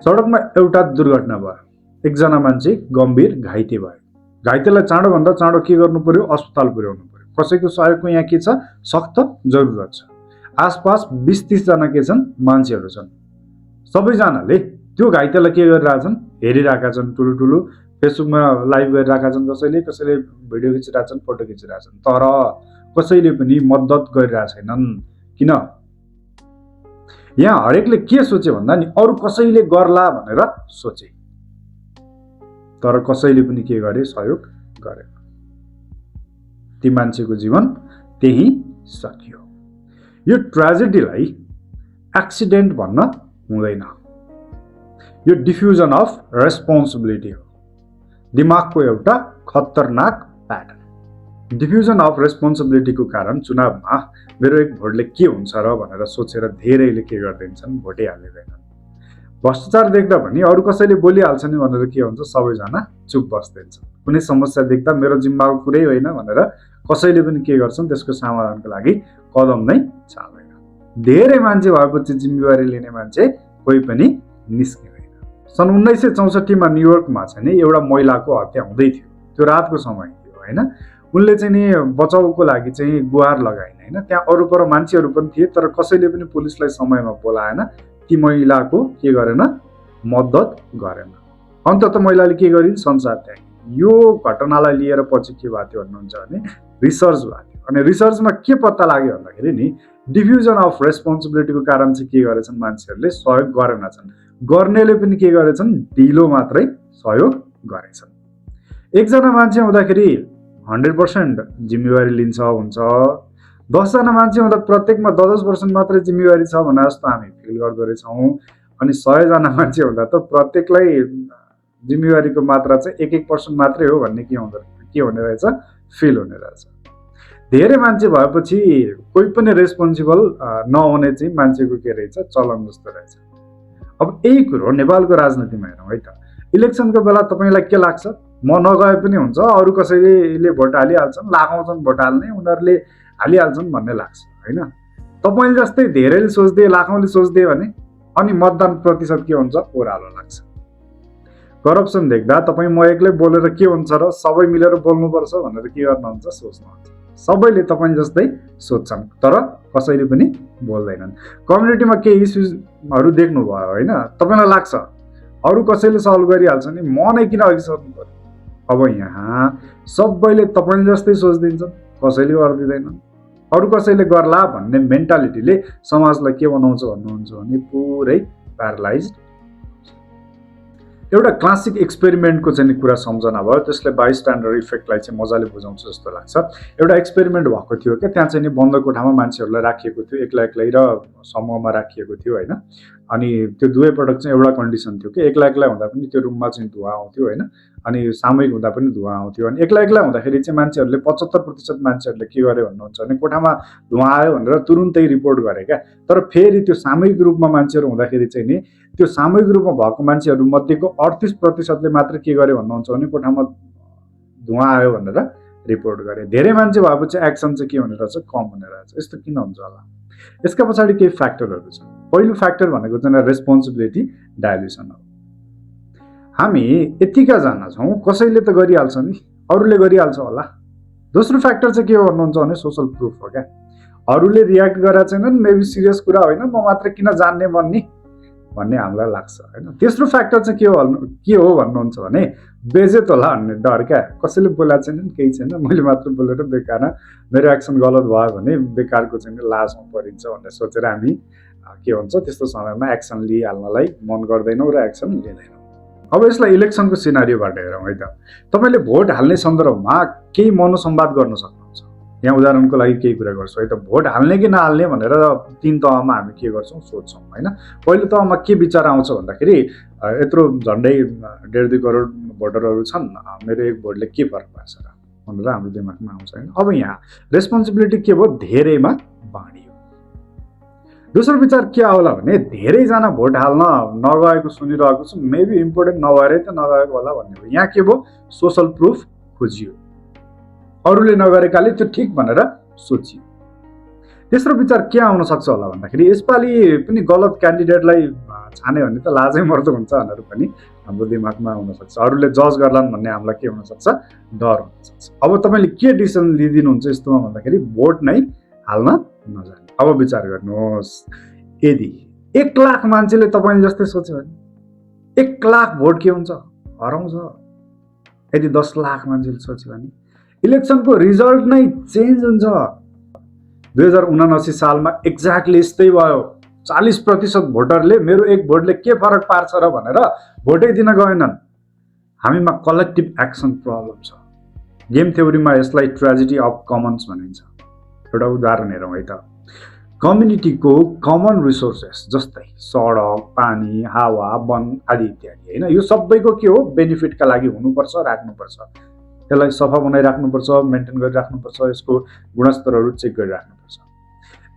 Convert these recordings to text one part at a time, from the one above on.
सडकमा एउटा दुर्घटना भयो, एकजना मान्छे गम्भीर घाइते भयो। घाइतेलाई चाँडोभन्दा चाँडो के गर्नु पर्यो? अस्पताल पुर्याउनु पर्यो। कसैको सहयोगको यहाँ के छ? सख्त जरुरत छ। आसपास 20-30 जना के छन्? मान्छेहरू छन्। सबैजनाले त्यो घाइतेलाई के गरिरहेछन्? हेरिरहेका छन्। ठुलो ठुलो फेसबुकमा लाइभ गरिरहेका छन्, कसैले भिडियो खिचिरहेका छन्, फोटो खिचिरहेका छन्। तर कसैले पनि मद्दत गरिरहेका छैनन्। किन? यहाँ हरेकले के सोचे भन्दा नि अरू कसैले गर्ला भनेर सोचे, तर कसैले पनि के गरे? सहयोग गरेन। ती मान्छेको जीवन त्यही सकियो। यो ट्रेजेडीलाई एक्सिडेन्ट भन्न हुँदैन, यो डिफ्युजन अफ रेस्पोन्सिबिलिटी हो। दिमागको एउटा खतरनाक प्याटर्न। डिफ्युजन अफ रेस्पोन्सिबिलिटीको कारण चुनावमा मेरो एक भोटले के हुन्छ र भनेर सोचेर धेरैले के गर्दैनछन्? भोटै हालिँदैनन्। भ्रष्टाचार देख्दा पनि अरू कसैले बोलिहाल्छन् भनेर के हुन्छ? सबैजना चुप बस्दैछन्। कुनै समस्या देख्दा मेरो जिम्माको कुरै होइन भनेर कसैले पनि के गर्छन्? त्यसको समाधानको लागि कदम नै चाल्दैन। धेरै मान्छे भएपछि जिम्मेवारी लिने मान्छे कोही पनि निस्किँदैन। सन् 1964 मा न्युयोर्कमा चाहिँ नि एउटा महिलाको हत्या हुँदै थियो। त्यो रातको समय थियो हैन। उनले चाहिँ नि बचाउको लागि चाहिँ गुहार लगाइन् हैन। त्यहाँ अरू पर मान्छेहरू पनि थिए, तर कसैले पनि पुलिसलाई समयमा बोलाएन। ती महिलाको के गरेन? मद्दत गरेन। अन्तत महिलाले के गरिन्? संसार त्यागिन्। यो घटनालाई लिएर पछि के भएको थियो भन्नुहुन्छ भने रिसर्च भएको थियो। अनि रिसर्चमा के पत्ता लाग्यो भन्दाखेरि नि डिफ्युजन अफ रेस्पोन्सिबिलिटीको कारण चाहिँ के गरेछन्? मान्छेहरूले सहयोग गरेनछन्। गर्नेले पनि के गरेछन्? ढिलो मात्रै सहयोग गरेछन्। एकजना मान्छे हुँदाखेरि 100% जिम्मेवारी लिन्छ हुन्छ। 10 जना मान्छे हुँदा प्रत्येकमा 10% मात्रै जिम्मेवारी छ भने जस्तो हामी फिल गर्दो रहेछौँ। अनि 100 जना मान्छे हुँदा त प्रत्येकलाई जिम्मेवारीको मात्रा चाहिँ 1% मात्रै हो भन्ने के हुने रहेछ? फिल हुने रहेछ। धेरै मान्छे भएपछि कोही पनि रेस्पोन्सिबल नहुने चाहिँ मान्छेको के रहेछ? चलन जस्तो रहेछ। अब यही कुरो नेपालको राजनीतिमा हेरौँ है त। इलेक्सनको बेला तपाईलाई के लाग्छ? म नगए पनि हुन्छ, अरू कसैले भोट हालिहाल्छन्, लाखौँछन् भोट हाल्ने, उनीहरूले हालिहाल्छन् भन्ने लाग्छ हैन। तपाईले जस्तै धेरैले सोच्दै, लाखौँले सोच्दै भने अनि मतदान प्रतिशत के हुन्छ? ओह्रालो लाग्छ। करप्सन देख्दा तपाईँ म एक्लै बोलेर के हुन्छ र सबै मिलेर बोल्नुपर्छ भनेर के गर्नुहुन्छ? सोच्नुहुन्छ। सबैले तपाईँ जस्तै सोच्छन्, तर कसैले पनि बोल्दैनन्। कम्युनिटीमा केही इस्युजहरू देख्नुभयो हैन, तपाईलाई लाग्छ अरू कसैले सल्भ गरिहाल्छ नि, म नै किन अघि सर्नु पर्यो? अब यहाँ सबैले तपाईँ जस्तै सोच्दिन्छन्, कसैले गर्दिँदैनन्। अरू कसैले गर्ला भन्ने मेन्टालिटीले समाजलाई के बनाउँछ भन्नुहुन्छ भने पुरै प्यारालाइज्ड। एउटा क्लासिक एक्सपेरिमेन्टको चाहिँ कुरा सम्झना भयो। त्यसले बाइस्ट्यान्डर इफेक्टलाई चाहिँ मजाले बुझाउँछ जस्तो लाग्छ। एउटा एक्सपेरिमेन्ट भएको थियो क्या, त्यहाँ चाहिँ नि बन्द कोठामा मान्छेहरूलाई राखिएको थियो, एक्लै एक्लै र समूहमा राखिएको थियो हैन। अनि त्यो दुवै पटक चाहिँ एउटा कन्डिसन थियो कि एक्लै एक्लै हुँदा पनि त्यो रुममा चाहिँ धुवा आउँथ्यो हैन, अनि सामूहिक हुँदा पनि धुवा आउँथ्यो। अनि एक्लै एक्लै हुँदाखेरि चाहिँ मान्छेहरूले 75% मान्छेहरूले के गरे भन्नुहुन्छ भने कोठामा धुवा आयो भनेर तुरुन्तै रिपोर्ट गरे क्या। तर फेरि त्यो सामूहिक रूपमा मान्छेहरू हुँदाखेरि चाहिँ नि त्यो सामूहिक रूपमा भएको मान्छेहरू मध्येको 38%ले मात्र के गरे भन्नुहुन्छ भने कोठामा धुवा आयो भनेर रिपोर्ट गरे। धेरै मान्छे भएपछि एक्सन चाहिँ के हुने रहेछ? कम हुने रहेछ। यस्तो किन हुन्छ होला? यसका पछाडि केही फ्याक्टरहरू छन्। पहिलो फ्याक्टर भनेको चाहिँ रेस्पोन्सिबिलिटी डाइल्युसन हो। हामी यतिका जना छौँ, कसैले त गरिहाल्छ नि, अरूले गरिहाल्छ होला। दोस्रो फ्याक्टर चाहिँ के हो भन्नुहुन्छ भने सोसल प्रुफ हो क्या। अरूले रियाक्ट गरेका छैनन्, मेबी सिरियस कुरा होइन, म मात्र किन जान्ने भन्ने हामीलाई लाग्छ हैन। तेस्रो फ्याक्टर चाहिँ के हो भन्नुहुन्छ भने बेजेत होला भन्ने डर क्या। कसैले बोलाएको छैन, केही छैन, मैले मात्र बोलेर बेकार मेरो एक्सन गलत भयो भने बेकारको चाहिँ लाजमा परिन्छ भन्ने सोचेर हामी के हुन्छ त्यस्तो समयमा एक्सन लिइहाल्नलाई मन गर्दैनौँ र एक्सन लिँदैनौँ। अब यसलाई इलेक्सनको सिनारियोबाट हेरौँ है त। तपाईँले भोट हाल्ने सन्दर्भमा केही मनोसंवाद गर्न सक्नुहुन्छ। यहाँ उदाहरणको लागि केही कुरा गर्छु है त। भोट हाल्ने कि नहाल्ने भनेर 3 तहमा हामी के गर्छौँ? सोध्छौँ हैन। पहिलो तहमा के विचार आउँछ भन्दाखेरि यत्रो झन्डै 1.5-2 करोड भोटरहरू छन्, मेरो एक भोटले के फरक पार्छ र भनेर हाम्रो दिमागमा आउँछ हैन। अब यहाँ रेस्पोन्सिबिलिटी के भयो? धेरैमा बाँडियो। दोस्रो विचार के आउला भने धेरैजना भोट हाल्न नगएको सुनिरहेको छु, मेबी इम्पोर्टेन्ट नभएरै त नगएको होला भन्ने हो। यहाँ के भयो? सोसल प्रुफ खोजियो, अरूले नगरेकाले त्यो ठिक भनेर सोचियो। तेस्रो विचार के आउन सक्छ होला भन्दाखेरि यसपालि पनि गलत क्यान्डिडेटलाई छाने भने त लाजै मर्दो हुन्छ भनेर पनि हाम्रो दिमागमा आउन सक्छ। अरूले जज गर्लान् भन्ने हामीलाई के हुन सक्छ, डर हुन सक्छ। अब तपाईँले के डिसिसन लिइदिनुहुन्छ यस्तोमा भन्दाखेरि भोट नै हाल्न नजाने। अब विचार गर्नुहोस्, यदि 1 लाख मान्छेले तपाईँले जस्तै सोच्यो भने 1 लाख भोट के हुन्छ, हराउँछ। यदि 10 लाख मान्छेले सोच्यो भने इलेक्सनको रिजल्ट नै चेन्ज हुन्छ। 2079 सालमा एक्ज्याक्टली यस्तै भयो। 40% भोटरले मेरो 1 भोटले के फरक पार्छ र भनेर भोटै दिन गएनन्। हामीमा कलेक्टिभ एक्सन प्रब्लम छ। गेम थ्योरीमा यसलाई ट्रेजेडी अफ कमन्स भनिन्छ। एउटा उदाहरण हेरौँ है त। कम्युनिटीको कमन रिसोर्सेस जस्तै सडक, पानी, हावा, वन आदि इत्यादि हैन, यो सबैको के हो, बेनिफिटका लागि हुनुपर्छ, राख्नुपर्छ। यसलाई सफा बनाइराख्नुपर्छ, मेन्टेन गरिराख्नुपर्छ, यसको गुणस्तरहरू चेक गरिराख्नुपर्छ।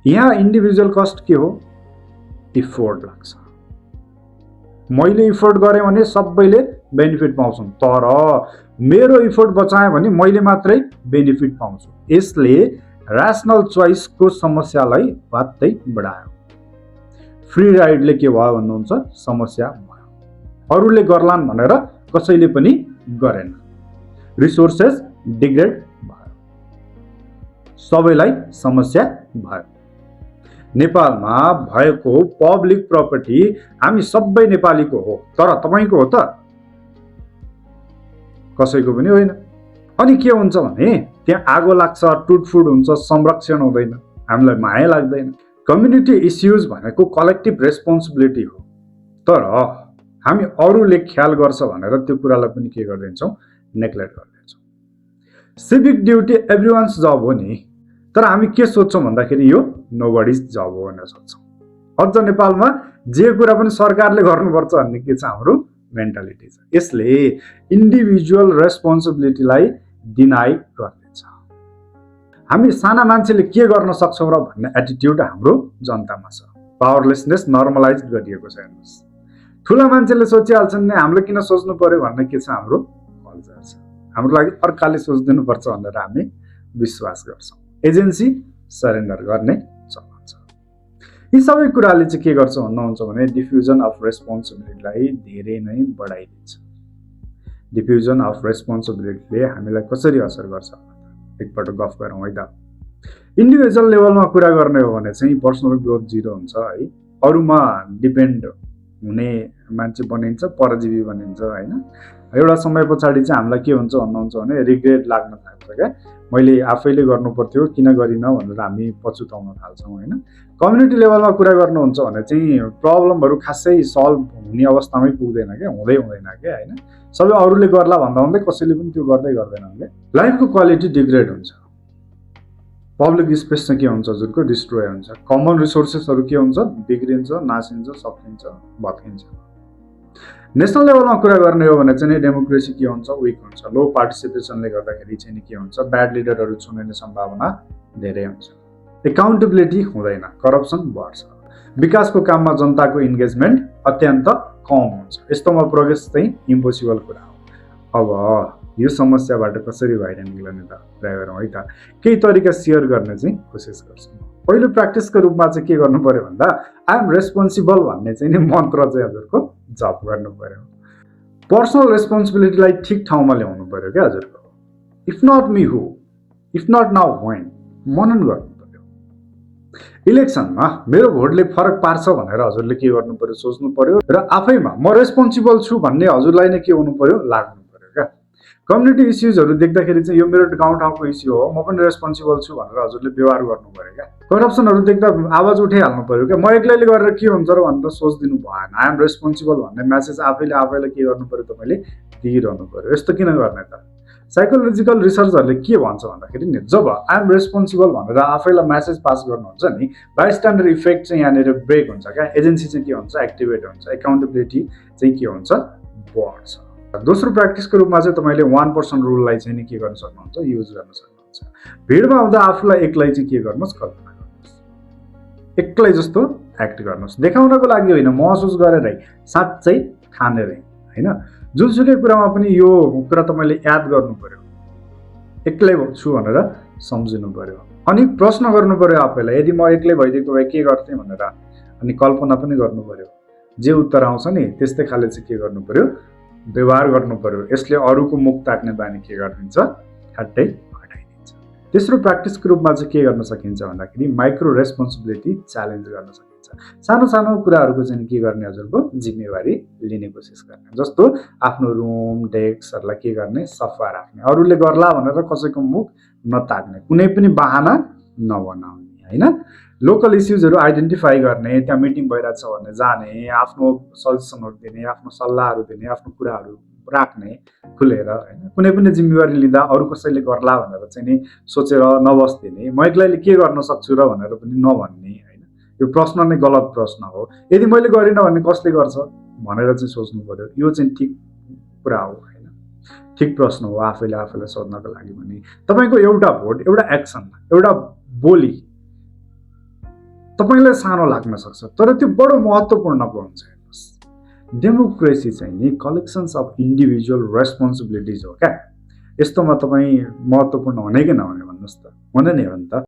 यहाँ इन्डिभिजुअल कस्ट के हो, इफोर्ट लाग्छ। मैले इफोर्ट गरेँ भने सबैले बेनिफिट पाउँछन्, तर मेरो इफोर्ट बचाएँ भने मैले मात्रै बेनिफिट पाउँछु। यसले ऱ्यासनल चोइसको समस्यालाई बात्तै बढायो। फ्री राइडले के भयो भन्नुहुन्छ, समस्या भयो। अरूले गर्लान् भनेर कसैले पनि गरेन। रिसोर्सेस डिग्रेड भयो, सबैलाई समस्या भयो। नेपालमा भएको पब्लिक प्रपर्टी हामी सबै नेपालीको हो, तर तपाईको हो त, कसैको पनि होइन। अनि के हुन्छ भने त्यहाँ आगो लाग्छ, टुटफुट हुन्छ, संरक्षण हुँदैन, हामीलाई माया लाग्दैन। कम्युनिटी इस्युज भनेको कलेक्टिभ रेस्पोन्सिबिलिटी हो, तर हामी अरूले ख्याल गर्छ भनेर त्यो कुरालाई पनि के गरिदिन्छौँ, नेग्लेक्ट गरिदिन्छौँ। सिभिक ड्युटी एभ्रिवान्स जब हो नि, तर हामी के सोच्छौँ भन्दाखेरि यो नोबडीज जब हो भनेर सोच्छौँ। अझ नेपालमा जे कुरा पनि सरकारले गर्नुपर्छ भन्ने के छ, हाम्रो मेन्टालिटी छ। यसले इन्डिभिजुअल रेस्पोन्सिबिलिटीलाई डिनाइ गर्दैछ। हामी साना मान्छेले के गर्न सक्छौँ र भन्ने एटिट्युड हाम्रो जनतामा छ। पावरलेसनेस नर्मलाइज गरिएको छ। हेर्नुहोस्, ठुला मान्छेले सोचिहाल्छन् नि, हामीले किन सोच्नु पर्यो भन्ने के छ, हाम्रो कल्चर छ। हाम्रो लागि अर्काले सोचिदिनु पर्छ भनेर हामी विश्वास गर्छौँ। एजेन्सी सरेन्डर गर्ने चलन छ। यी सबै कुराले चाहिँ के गर्छ भन्नुहुन्छ भने डिफ्युजन अफ रेस्पोन्सिबिलिटीलाई धेरै नै बढाइदिन्छ। डिफ्युजन अफ रेस्पोन्सिबिलिटीले हामीलाई कसरी असर गर्छ, एकपल्ट गफ गरौँ है त। इन्डिभिजुअल लेभलमा कुरा गर्ने हो भने चाहिँ पर्सनल ग्रोथ 0 हुन्छ है। अरूमा डिपेन्ड हुने मान्छे बनिन्छ, परजीवी बनिन्छ होइन। एउटा समय पछाडि चाहिँ हामीलाई के हुन्छ भन्नुहुन्छ भने रिग्रेट लाग्न थाल्छ क्या, मैले आफैले गर्नु पर्थ्यो, किन गरिनँ भनेर हामी पछुताउन थाल्छौँ होइन। कम्युनिटी लेभलमा कुरा गर्नुहुन्छ भने चाहिँ प्रब्लमहरू खासै सल्भ हुने अवस्थामै पुग्दैन क्या, हुँदैन क्या होइन। सबै अरूले गर्ला भन्दा भन्दै कसैले पनि त्यो गर्दैनन्। लाइफको क्वालिटी डिग्रेड हुन्छ। पब्लिक स्पेस चाहिँ के हुन्छ, हजुरको डिस्ट्रोय हुन्छ। कमन रिसोर्सेसहरू के हुन्छ, बिग्रिन्छ, नासिन्छ, सकिन्छ, भत्किन्छ। नेसनल लेभलमा कुरा गर्ने हो भने चाहिँ डेमोक्रेसी के हुन्छ, विक हुन्छ। लो पार्टिसिपेसनले गर्दाखेरि चाहिँ के हुन्छ, ब्याड लिडरहरू चुनिने सम्भावना धेरै हुन्छ। एकाउन्टेबिलिटी हुँदैन, करप्सन बढ्छ। विकासको काममा जनताको इन्गेजमेन्ट अत्यन्त कम हुन्छ। यस्तोमा प्रोग्रेस चाहिँ इम्पोसिबल कुरा हो। अब यो समस्याबाट कसरी बाहिर निक्लने त ट्राई गरौँ है त। केही तरिका सेयर गर्ने चाहिँ कोसिस गर्छौँ। पहिलो प्र्याक्टिसको रूपमा चाहिँ के गर्नु पर्यो भन्दा आई एम रेस्पोन्सिबल भन्ने चाहिँ नि मन्त्र चाहिँ हजुरको जप गर्नु पर्यो। पर्सनल रेस्पोन्सिबिलिटीलाई ठिक ठाउँमा ल्याउनु पर्यो क्या हजुरको। If not me who, if not now when, मनन गर्नु पर्यो। इलेक्सनमा मेरो भोटले फरक पार्छ भनेर हजुरले के गर्नु पर्यो, सोच्नु पर्यो र आफैमा म रेस्पोन्सिबल छु भन्ने हजुरलाई नै के हुनु पर्यो, लाग्नु पर्यो क्या। कम्युनिटी इस्युजहरू देख्दाखेरि चाहिँ यो मेरो गाउँठाउँको इस्यु हो, म पनि रेस्पोन्सिबल छु भनेर हजुरले व्यवहार गर्नु पर्यो क्या। करप्सनहरू देख्दा आवाज उठाइहाल्नु पर्यो क्या, म एक्लैले गरेर के हुन्छ र भनेर सोचिदिनु भएन। आई एम रेस्पोन्सिबल भन्ने म्यासेज आफैले के गर्नु पर्यो, तपाईँले दिइरहनु पर्यो। यस्तो किन गर्ने त? साइकोलोजिकल रिसर्चहरूले के भन्छ भन्दाखेरि नि, जब आई एम रेस्पोन्सिबल भनेर आफैलाई म्यासेज पास गर्नुहुन्छ नि, बाइस्ट्यान्डर इफेक्ट चाहिँ यहाँनिर ब्रेक हुन्छ क्या। एजेन्सी चाहिँ के हुन्छ, एक्टिभेट हुन्छ। एकाउन्टेबिलिटी चाहिँ के हुन्छ, बढ्छ। दोस्रो प्र्याक्टिसको रूपमा चाहिँ तपाईँले 1% रुललाई चाहिँ नि के गर्न सक्नुहुन्छ, युज गर्न सक्नुहुन्छ। भिडमा आउँदा आफूलाई एक्लै चाहिँ के गर्नुहोस्, कल्पना गर्नुहोस्। एक्लै जस्तो एक्ट गर्नुहोस्, देखाउनको लागि होइन, महसुस गरेरै, साँच्चै ठानेरै होइन। जुनसुकै कुरामा पनि यो कुरा तपाईँले याद गर्नु पर्यो, एक्लै छु भनेर सम्झिनु पर्यो। अनि प्रश्न गर्नु पर्यो आफैलाई, यदि म एक्लै भइदिएको भए के गर्थेँ भनेर। अनि कल्पना पनि गर्नु पर्यो, जे उत्तर आउँछ नि त्यस्तै खाले चाहिँ के गर्नु पर्यो, व्यवहार गर्नु पर्यो। यसले अरूको मुख ताक्ने बानी के गरिदिन्छ, ठ्याट्टै हटाइदिन्छ। तेस्रो प्र्याक्टिसको रूपमा चाहिँ के गर्न सकिन्छ भन्दाखेरि माइक्रो रेस्पोन्सिबिलिटी च्यालेन्ज गर्न सकिन्छ। सानो सानो कुराहरूको चाहिँ के गर्ने, हजुरको जिम्मेवारी लिने कोसिस गर्ने। जस्तो आफ्नो रुम डेस्कहरूलाई के गर्ने, सफा राख्ने, अरूले गर्ला भनेर कसैको मुख नताक्ने, कुनै पनि बहाना नबनाउने होइन। लोकल इस्युजहरू आइडेन्टिफाई गर्ने, त्यहाँ मिटिङ भइरहेको छ भने जाने, आफ्नो सजेसनहरू दिने, आफ्नो सल्लाहहरू दिने, आफ्नो कुराहरू राख्ने खुलेर होइन। कुनै पनि जिम्मेवारी लिँदा अरू कसैले गर्ला भनेर चाहिँ नि सोचेर नबस्दिने, म एक्लैले के गर्न सक्छु र भनेर पनि नभन्ने होइन। यो प्रश्न नै गलत प्रश्न हो। यदि मैले गरिनँ भने कसले गर्छ भनेर चाहिँ सोच्नु पर्यो। यो चाहिँ ठिक कुरा हो होइन, ठिक प्रश्न हो आफैले आफैलाई सोध्नको लागि। भने तपाईँको एउटा भोट, एउटा एक्सन, एउटा बोली तपाईँलाई सानो लाग्न सक्छ, तर त्यो बडो महत्त्वपूर्ण हुन्छ। हेर्नुहोस्, डेमोक्रेसी चाहिँ नि कलेक्सन्स अफ इन्डिभिजुअल रेस्पोन्सिबिलिटिज हो क्या। यस्तोमा तपाईँ महत्त्वपूर्ण हुने कि नहुने भन्नुहोस् त, हुने नै हो नि त।